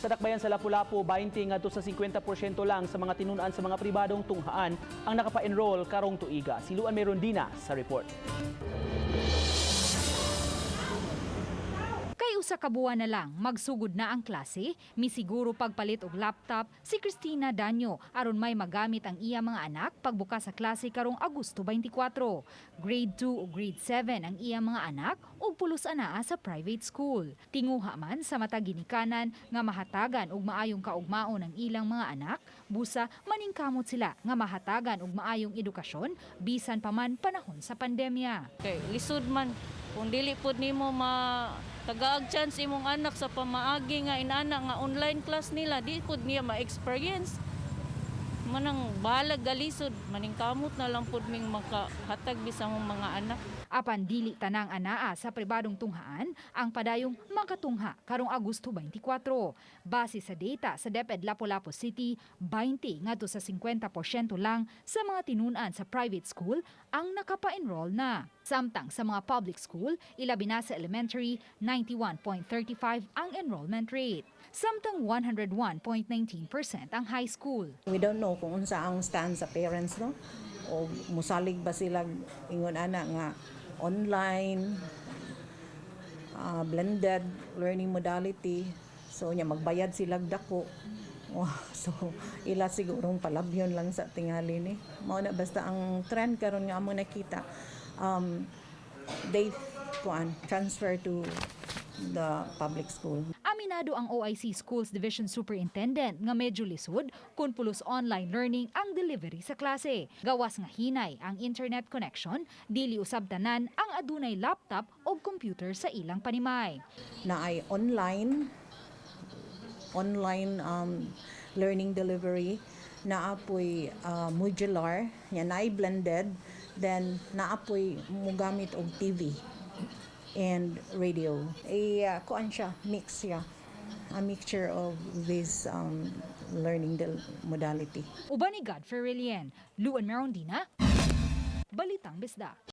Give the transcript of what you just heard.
Sa dakbayan sa Lapu-Lapu, 20 ngadto sa 50% lang sa mga tinun-an sa mga pribadong tunghaan ang nakapa-enroll karong tuiga. Si Luan Merondina sa report. Kay usa ka buwan na lang magsugod na ang klase, misiguro pagpalit og laptop si Christina Danyo aron may magamit ang iya mga anak pagbukas sa klase karong Agosto 24. Grade 2 ug grade 7 ang iya mga anak ug pulos anaa sa private school. Tinguha man sa matag ginikanan nga mahatagan og maayong kaugmaon ang ilang mga anak, busa maningkamot sila nga mahatagan og maayong edukasyon bisan pa man panahon sa pandemya. Kay lisod man kung dili pud nimo ma tagaag chance imong anak sa pamaagi nga inana nga online class nila, di pud niya ma-experience. Manang balag galisod, maningkamot na lang pud ming makahatag bisan mong mga anak. Apan dili tanang anaa sa pribadong tunghaan ang padayong makatungha karong Agosto 24. Base sa data sa DepEd Lapu-Lapu City, 20 ngadto sa 50% lang sa mga tinun-an sa private school ang nakapa-enroll na. Samtang sa mga public school, ilabi na sa elementary, 91.35 ang enrollment rate. Samtang 101.19% ang high school. We don't know kung unsa ang stand sa parents, no, o musalig ba sila ingon ana nga online, blended learning modality, so nya magbayad sila dako. Wow, so ila sigurong palabyon lang sa tingali ni mao na. Basta ang trend karon nga amo nakita, they kuan transfer to the public school. Aminado ang OIC Schools Division Superintendent nga medyo lisod kung pulos online learning ang delivery sa klase. Gawas nga hinay ang internet connection, dili usab tanan ang adunay laptop o computer sa ilang panimay. Na ay online learning delivery, naa poy modular nya, naay blended, then naa poy mugamit og TV and radio. A kuan siya, mix siya, a mixture of this learning modality. Uban ni Godfrey Relien, Luan Merondina, Balitang Bisdak.